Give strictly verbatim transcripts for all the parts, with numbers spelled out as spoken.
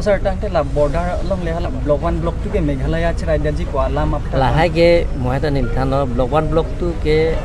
Sir, tangte la border along le hala block one, block two ke Meghalaya chiraidetji pu alam apta. Lahai ke mohai ta neli thanlo, block one, block two ke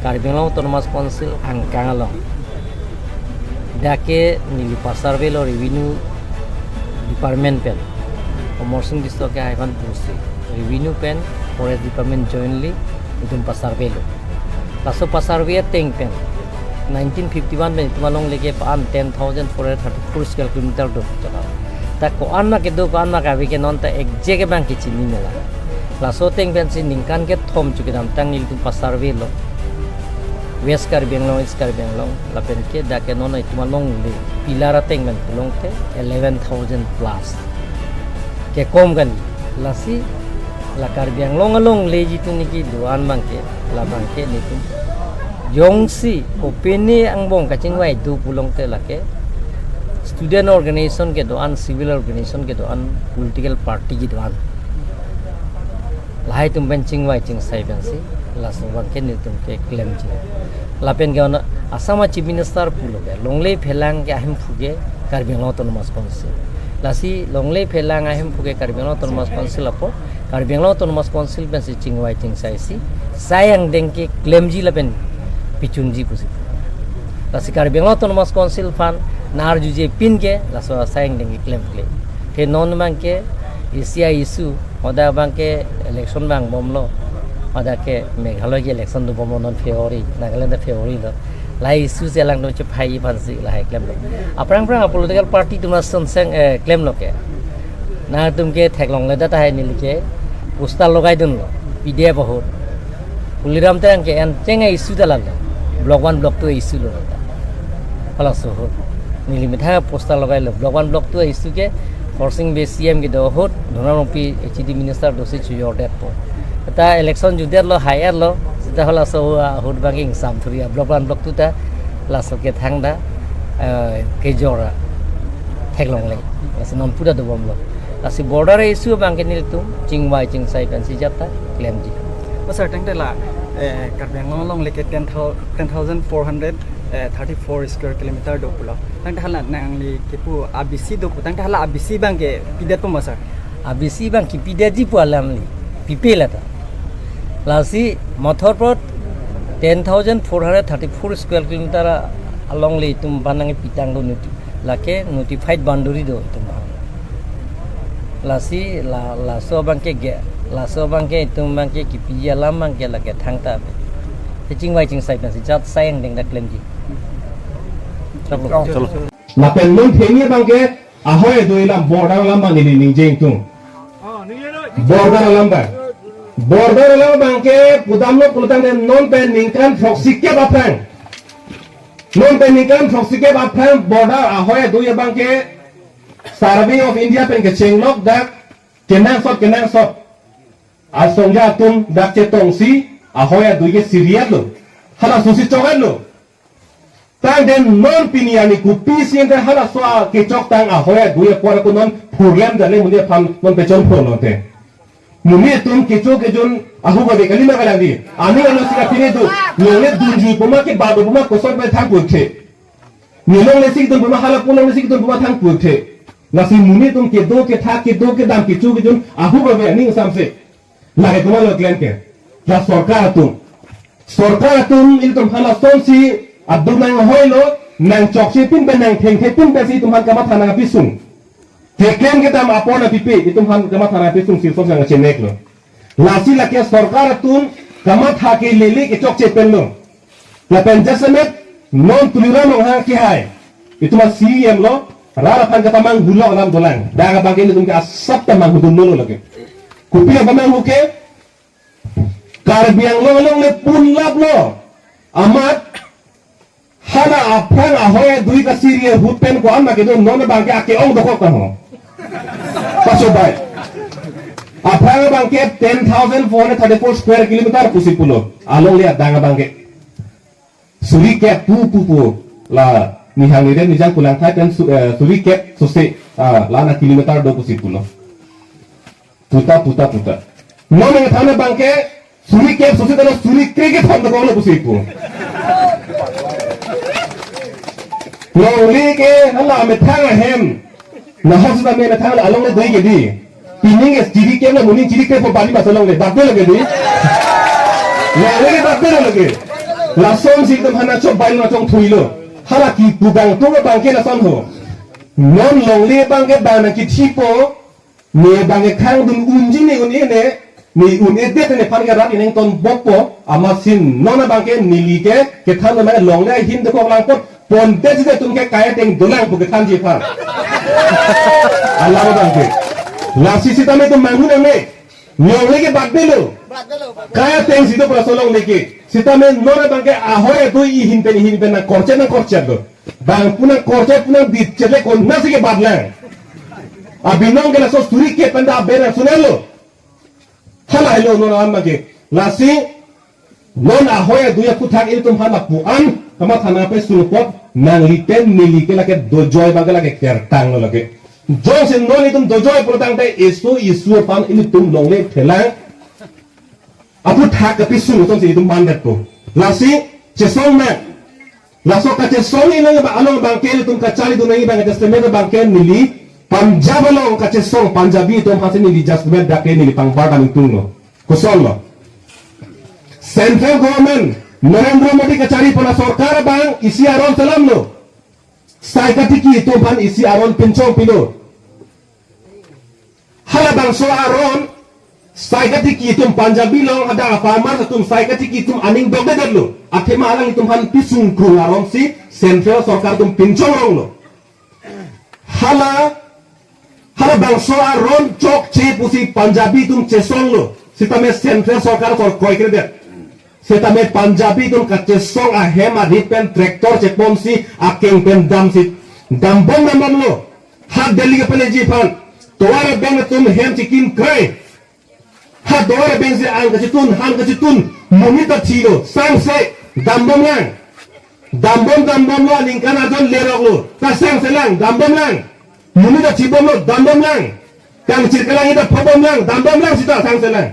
Karbi Anglong Autonomous Council angkang along. Dak ke neli pa-survey lo revenue department pen. Amarsing Tisso ke hai aphan pusi. Revenue pen forest department jointly itum pa-survey lo. Laso pa-survey ateng pen nineteen fifty-one pen itum alongle ke pa-an ten thousand four hundred thirty-four square kilometer do. Ta ko-an ma kedo, ko-an ma kave ke non ta exact abang ke chinine lang. Laso ateng pensi ningkan kethom chukidamtang nelitum pa-survey lo. West Karbi Anglong, East Karbi Anglong, lapen ke dak ke non itum alongle pillar ateng pen pulongte eleven thousand plus. Kekom kan, lasi la Karbi Anglong alongle jitu niki do-an abang ke, labang ke nelitum jongsi kopine angbong kachingvai do pulongte lake student organization kedo-an, civil organization kedo-an, political party kedo-an, lahai atum pen chingvai chingsai pensi laso abang ke nelitum keklemji. Lapen ke ono Assam Chief Minister pulo ke longle phelang ke ahemphu ke Karbi Anglong Autonomous Council. Lasi longle phelang ahemphu ke Karbi Anglong Autonomous Council apot Karbi Anglong Autonomous Council pensi chingvai chingsaisi sai angdeng keklemji lapen pichunji pusi. Lasi Karbi Anglong Autonomous Council aphan nang-arjuje pin ke laso sai angdeng keklem kle. Te non abang ke isi a-issue, hadak abang ke election vang bomlo, hadak ke Meghalaya ke election do bomlo, non February, Nagaland ta February lo. Lahai issue si alangtum chephai aphansi lahai klemlo. Aphrang phrang a-political party atum ason seng, eh, klemlo ke. Nangtum ke theklongle, dak tahai neli ke poster logaidunlo, P D F ahut. Tuliram Terang ke en cheng a-issue ta lalo. Block one, block two issue lo ta. Halaso ahut neli methang poster logailo. Block one, block two issue ke Khorsing Bey C M kedo ahut, Dona Rongpi H E D minister dosi chojordetpo. Ta election judetlo, hai-etlo, seta halaso ahut abang ke ingsam thuri, block one, block two ta laso kethang ta, eh, kejor theklongle. Lasi non pu ta dobomlo. Lasi border issue abang ke nelitum chingvai chingsai pensi jat ta klemji. O sir, tangte la, eh, Karbi Anglong alongle ke ten thousand, ten thousand four hundred thirty-four square kilometer do pulo. Tangte hala nangli kepu a-bisi do pu, tangte hala a-bisi abang ke pidetpo ma sir? A-bisi abang ke pidetji pu alam li, pipe la ta. Lasi mathor pot ten thousand four hundred thirty-four square kilometer alongle itum aphan nangpitang do noti. Lake notified boundary do itum aphan. Lasi la, laso abang ke ge, laso abang ke itum abang ke kipiji alam abang ke lake thangta ave. Te chingvai chingsai pensi jat sai angdeng ta klemji. Chalo. Chalo. Lapen non thengni abang ke ahoi adui alam border alam abang neli ningje ingtung. Border alam abang. Border alam abang ke pudamlo pulotangte non pen ningkan throksikep aphrang. Non pen ningkan throksikep aphrang border ahoi adui abang ke Survey of India pen kechenglok dak kenangsot kenangsot asongja atum dak chetongsi ahoi adui ke siriat lo. Halasosi chok-et lo. Tangte non pini arni kopisi ente halaso kechoktang ahoi adui apor ako non phurlem jale monit aphan non pechon phurlo te. Monit atum kecho kejun ahut ave kali ma kalang di. Aning ano sika pini do. Longle dunji pu ma, kebadu pu ma, koson pen thang pu the. Ne longle si kedun pu ma, hala pu longle si kedun pu ma thang pu the. Lasi monit atum kedo ketha, kedo kedam, kecho kejun ahut ave aning samse. Lake komatlo klem ke? La sorkar atum. Sorkar atum ilitum aphan lasonsi aduk nanghoilo, nangchokche pin pen, nangthengthe pin pensi itum aphan kamatha nangpisung. Keklem kedam apor nangpipe, itum aphan kamatha nangpisung si song sang cheneklo. Lasi lake sorkar atum kamatha ke lele kechokche penlo. Lapen jasemet non Tuliram Ronghang kehai, itum a-C E M lo, rat aphan kapamanghulo alam dolang. Dak abang ke nelitum ke asap ta manghudunlo lake. Kopi apamanghu ke? Karbi Anglong alongle punlaplo. Amat hala aphrang ahoi adui kasiri ahut pen ko-an ma kedo, non abang ke ake-ong dokok ta ho. Pasobei. Aphrang abang ke ten thousand four hundred thirty-four square kilometer pusi pulo. Alongle adang abang ke. Suri kep pu pu pu. La nihang nire nijang kulang thai pen su-, eh, suri kep sose, ah, la na kilometer do pusi pulo. Puta, puta, puta. Non nangthan abang ke suri kep sose ta lo suri kre kethom dokoklo pusi pu. Longle ke hala methang ahem. Nahok sita mena thang along le doi ke di. Pining es chiri ke lo muning chiri ke po bali mas along le. Bak de lo ke di. Longle ke bak de lo ke. Lason si itum hana chok bai lo chong thui lo. Hala kipu bang tung abang ke lason ho. Non longle abang ke bang na kithi po. Ne abang ke khang dun unji ne un-e ne. Ne un-e det ne phan ke rat ineng ton bok po. Amatsi non abang ke neli ke kethan na longle ahin dokok lang po. Ponte jide atum ke kai ateng dolang pu kethanji aphan. Alam abang ke. Lasi sitame itum manghu nangne. Longle ke bak de lo. Kai ateng si do pura solong leke. Sitame non abang ke ahoi adui ihin pen ihin pen nang korche nang korche do. Bang pu nang korche pu nang dit chele kon nasi ke bak lang. Abinong ke laso suri ke penda abe nang sunelo. Hala helo non alam abang ke. Lasi non ahoi adui aphuthak ilitum aphan lapu-an kamatha nangpesung apot nangli pen neli ke lake dojoi abang ke lake kertang lo lake. Jongsi non itum dojoi pulotangte eso isu aphan ilitum longle thelang aphuthak kapesung ason si itum mandet po. Lasi chesong nang. Laso kachesong inang ba along abang ke ilitum kacharli dun nangji abang ke testament abang ke neli Punjab along kachesong Punjabi atum aphansi neli testament dak ke neli pangbar dam tung lo. Koson lo. Central government Narendra Modi kachari pon asorkar abang isi aron selam lo. Sai katiki atum aphan isi aron pinchong pilo. Halabangso aron sai katiki atum Punjabi along hadak a-farmer atum sai katiki atum aning dokdedetlo. Athema alanglitum aphan pisung krung aron si central sorkar atum pinchong ronglo. Hala, halabangso aron chokche pusi Punjabi atum chesonglo. Sitame central sorkar kor kroikredet. Sitame Punjabi atum kachesong ahem arit pen tractor cheponsi akeng pen damsi dambom dambomlo. Ha Delhi kapaleji aphan. Tovar abeng atum hem chikim krai. Ha tovar abeng si ang kachitun, han kachitun, monit ta thilo, sangse, dambom lang. Dambom dambomlo, aningkan ajon leroklo, ta sangse lang, dambom lang. Monit ta thibomlo, dambom lang. Kangchir kalang ita phobom lang, dambom lang sita sangse lang.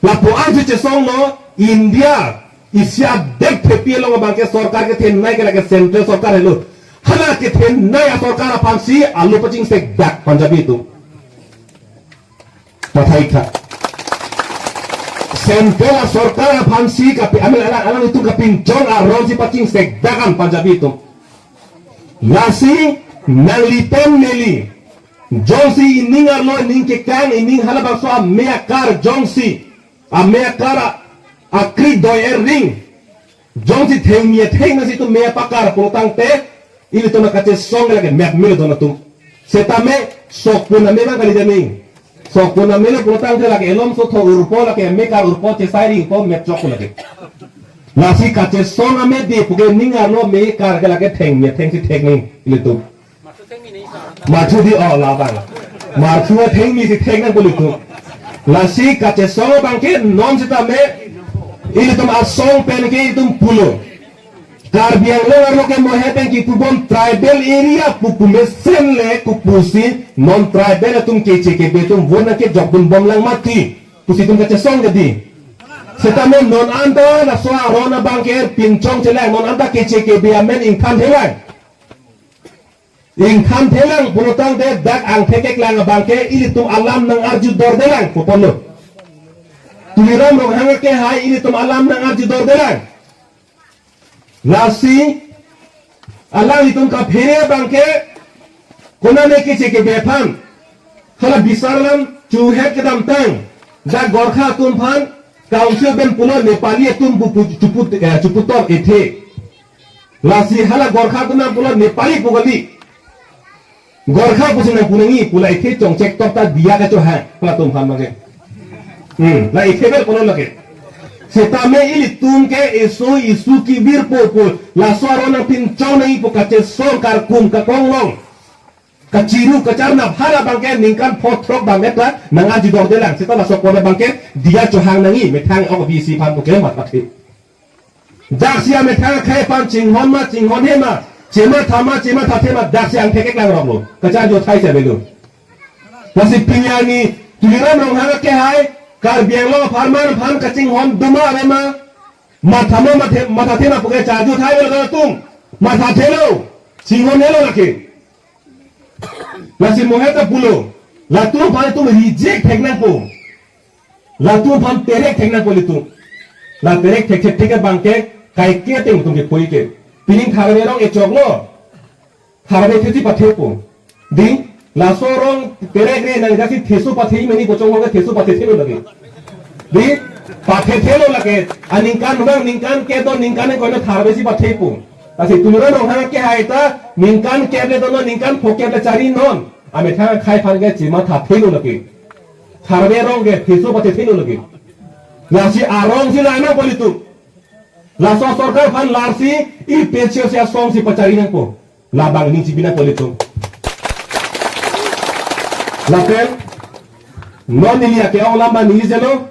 Lapu-an si chesonglo India, isi adek thepi along abang ke sorkar kethenei ke lake central sorkar helo. Hala kethenei asorkar aphansi alu pachingsekdak Punjabi atum. Pathai kha. Central asorkar aphansi kapi, amin alang alanglitum kapinchong aron si pachingsekdak an Punjabi atum. Lasi nangli pen neli. Jongsi ining arlo ining kekang ining halabangso ame akar jongsi. Ame akar a-, akri doi er ring. Jongsi thengmi atheng nasi itum me apakar pulotangte. Ilitum kachesong lake mek mil don atum. Sitame sokpun ame bang kali janing. Sokpun ame le pulotangte lake elom so tho urpo lake ame kar urpo chesai ringpo mek chok lake. Lasi kachesong ame di puke ning arlo me kar ke lake thengmi atheng si thek ning ilitum. Mathu di o labang. Mathu athengmi si thek nang pu ilitum. Lasi kachesong abang ke non sitame ilitum asong pen ke itum pulo. Karbi Anglong arlo ke mohe pen kipubom tribal area pupu mesen le kupusi non tribal atum keche kebe atum vona ke jokdun bom lang mati. Pusi itum kachesong ke di. Sitame non anta laso aron abang ke pinchong chelang non anta keche kebe amen ingthan thelang. Ingthan thelang pulotangte dak angthek keklang abang ke ilitum alam nang arju dordelang puponlo. Tuliram Ronghang ke hai ilitum alam nang arju dordelang. Lasi alanglitum kaphere abang ke konane keche kebe aphan. Hala bisar alam chuhet kedamtang. Dak Gorkha atum aphan Council pen pulo Nepali atum pu, pu, chuput, eh, chuputor ethe. Lasi hala Gorkha atum nang pulo Nepali pu kali. Gorkha pusi nang pu nangji pu la ethe chongchek tok ta diya kachohang. Hala atum aphan mage. Hmm, la ethe bel pulo lake. Sitame ilitum ke eso isu kibir po pu. Laso aron nang pinchong nangji pu kachesong karkum kakong long. Kachiru kacharnap hala abang ke ningkan pho throk bang meta nang arju dordelang seta laso kona abang ke diya chohang nangji methang ok bisi aphan pu ke mat pati. Daksi amethang akhei aphan chinghon ma chinghonhe ma, chema thama chema thathe ma daksi angthek keklang roklo. Kacharju thai si avelo. Lasi pini arni Tuliram Ronghang ke hai Karbi Anglong apharman aphan kachinghon duma ave ma, mathama mathe, mathathe ma pu ke charju thai avelo atum. Mathathelo. Chinghonhelo lake. Lasi mo heta pulo. Latum aphan itum reject thek nangpo. Latum aphan terek thek nangpo ilitum. La terek thekthek abangke kaike ateng atum ke pui ke. Pining tharve rong echoklo. Tharve thesi pathepo. Dei, laso rong terek re nang jasi theso pathe meni bochong ho ke theso pathethelo lake. Dei, pathethelo lake. Aningkan bang, ningkan kep do, ningkan ingkoi lo tharve si pathepo. Lasi Tuliram Ronghang ke hai ta, ningkan kep le donon, ningkan pho kep le charinon. Amethang akhei aphan ke chemathathelo lake. Tharve rong ke theso pathethelo lake. Lasi arong si la nangpo ilitum. Laso sorkar aphan larsi, APHLC asong si pachari nangpo. Labang ning chibi nangpo ilitum. Lapen, non neli ake-ong alam abang neli jelo.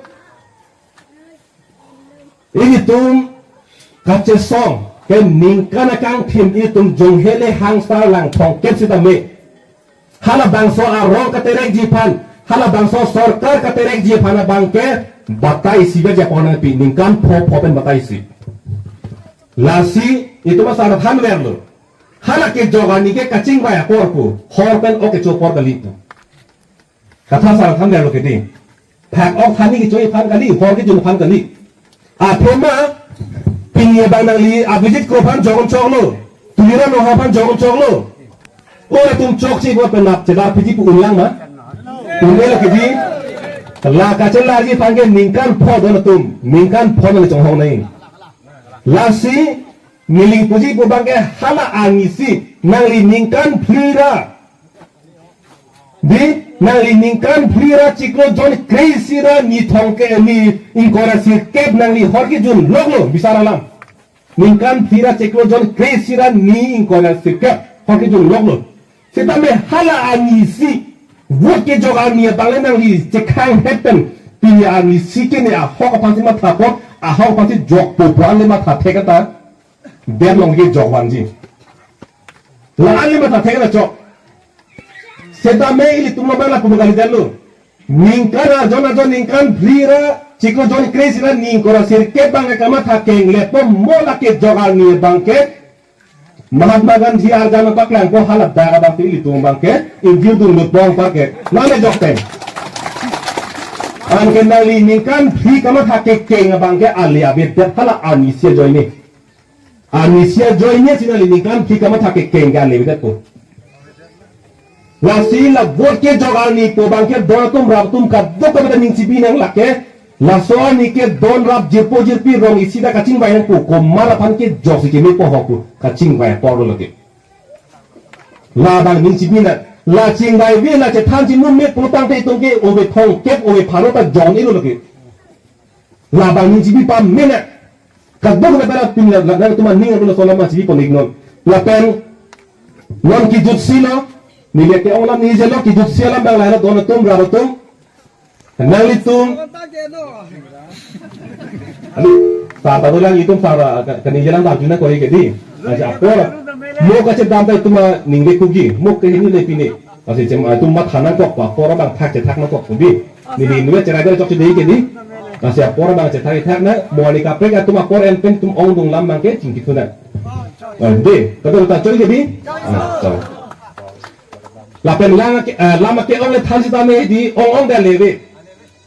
Ilitum kachesong ke ningkan akangthim ilitum Jonghele Hangsar Langthong kep sitame. Halabangso arong katerekji aphan, halabangso sorkar katerekji aphan abangke batai isi ba japon pi ningkan pho pho pen batai isi. Lasi itum asar thanverlo. Hala kejok arni ke kachingvai apor pu, hor pen ok kecho apor kali pu. Kathasar thanverlo ke dei. Phak ok thani kechoi aphan kali, hor kejun aphan kali. Athema, pini abang nangli Abhijit Kro aphan jok choklo. Tuliram Ronghang aphan jok choklo. O latum chokche bo penap chelar piji pu unlang ma. Unlang ke dei. La kachelarji aphan ke ningkan pho do latum. Ningkan pho nang chonghong nai. Lasi, neli puji pu abangke hala arni si. Nangli ningkan phli ra. Dei, nangli ningkan phli ra chiklo jon kre-isi ra ni thong ke ni ingkoi ra sirkep nangli hor kejun loklo bisar alam. Ningkan phli ra chiklo jon kre-isi ra ni ingkoi ra sirkep hor kejun loklo. Sitame hala arni si vote kejok arni abang le nangli chekhang het pen pini arni si ke ne ahok aphan si matha apot ahok aphan si jokpo pu an le matha thek anta. Derlong ke jok vanji. La-an le matha thek na chok. Seta me ilitum abang lapu kali derlo. Ningkan arjon arjon ningkan phli ra chiklo jon kre-isi ra ni ingkoi ra sirkep abang kamatha keng le po mo lake jok arni abangke. Mahatma Gandhi arjan apak lang ko hala dak abangke ilitum abangke. Ingjir dun lut bong parke. Name jok teng. Anke nangli ningkan phli kamatha keng abangke ale abe det hala arni si ajoine. Arni si ajoine si nangli ningkan phli kamatha keng ke ale abe det po. Lasi la vote kejok arni pu abangke don atum rap atum kadokave ta ning chibi nang lake. Laso arni ke don rap jirpo jirpi rong isi ta kachingvai nangpo komat aphan kejok si keme po ho pu kachingvai apor lo lake. Labang ning chibi nang. La chingvaive la chethan chinum me pulotangte itum ke ove thong kep ove pharo ta jon ilo lake. Labang ning chibi pame nang. Kadokave ta pini la, la, la tum aning arlo laso alam chibi pon iknon. Lapen non kejut si lo, neli ake-ong alam neli jelo kejut si alam abang lahelo don atum rap atum. Nanglitum. Anu, sar ta dolang itum sar, ah, ka, kaningje lang ta arjuna kori ke dei. Aja apor. Mo kachedam ta itum, ah, ningve kugi. Mo ke hini le pine. Lasi chem, ah, itum matha nangkok pa, apor abang thak chethak nangkok pu dei. Neli ningve cherai dei chokche dei ke dei. Lasi apor abang chethak thak nang, mo ani kaprek atum apor en pen itum ongdung alam abangke chingki thu nang. Ah, dei, kado ta choi ke dei. Ah, choi. Lapen lang ke, ah, lam ake-ong le than sitame dei ong ong dale ve.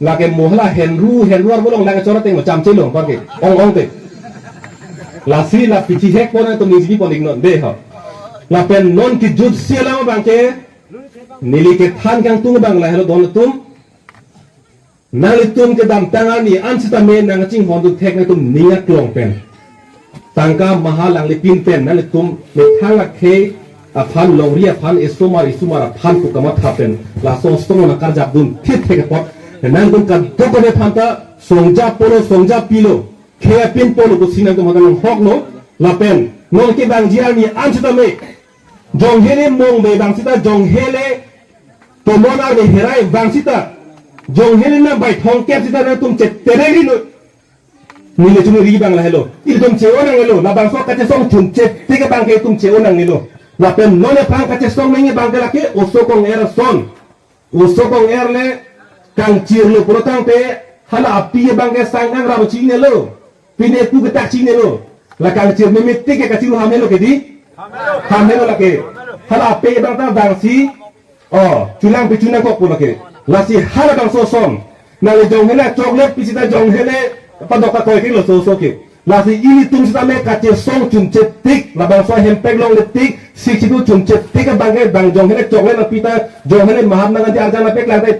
Lake mo hala henru, henru arvo long lake chora teng lo, chamche long, parke, ong ong te. Lasi la pithi hek pon atum ning chibi pon iknon dei ho. Lapen non kejut si alam abangke, neli kethan kangtung abang lahelo don atum. Nanglitum kedamtang arni an sitame nangchinghon dun thek nangtum ning aklong pen. Tangka maha langle pin pen nanglitum methang akhei aphan longri aphan esomar esomar aphan pu kamatha pen. Laso song nangkarjap dun thip thek apot. Nangtum kadokave aphan ta songja polo songja pilo. Khei apin polo pusi nangtum hata nanghok lo. Lapen non kevangji arni an sitame. Jonghele mong be abang sita jonghele tomon arve herai abang sita. Jonghele nang bai thong kep sita nangtum cheterek ri lo. Neli chunri abang lahelo. Ilitum che-o nangnelo. Labangso kachesong chunche tik abangke itum che-o nangnelo. Lapen non aphan kachesong nangji abangke lake oso kong-er ason. Oso kong-er le kangchir lo pulotangte hala api abangke sang nang rap chingnelo. Pine ku ketak chingnelo. La kangchir meme tik ke kachiru hamelo ke dei. Hamelo lake. Hala api abang ta vangsi Oh, chulang pi chunang kok pu lake. Lasi halabangso ason. Nangli jong hene chocolate pi sita jong hene padok kakoi ke lo so so ke. Lasi ilitum sitame kachesong chunche tik, labangso ahempek longle tik, si chitu chunche tik abang ke bang jong hene chocolate nangpi ta jong hene Mahatma Gandhi arjan nangpeklang ta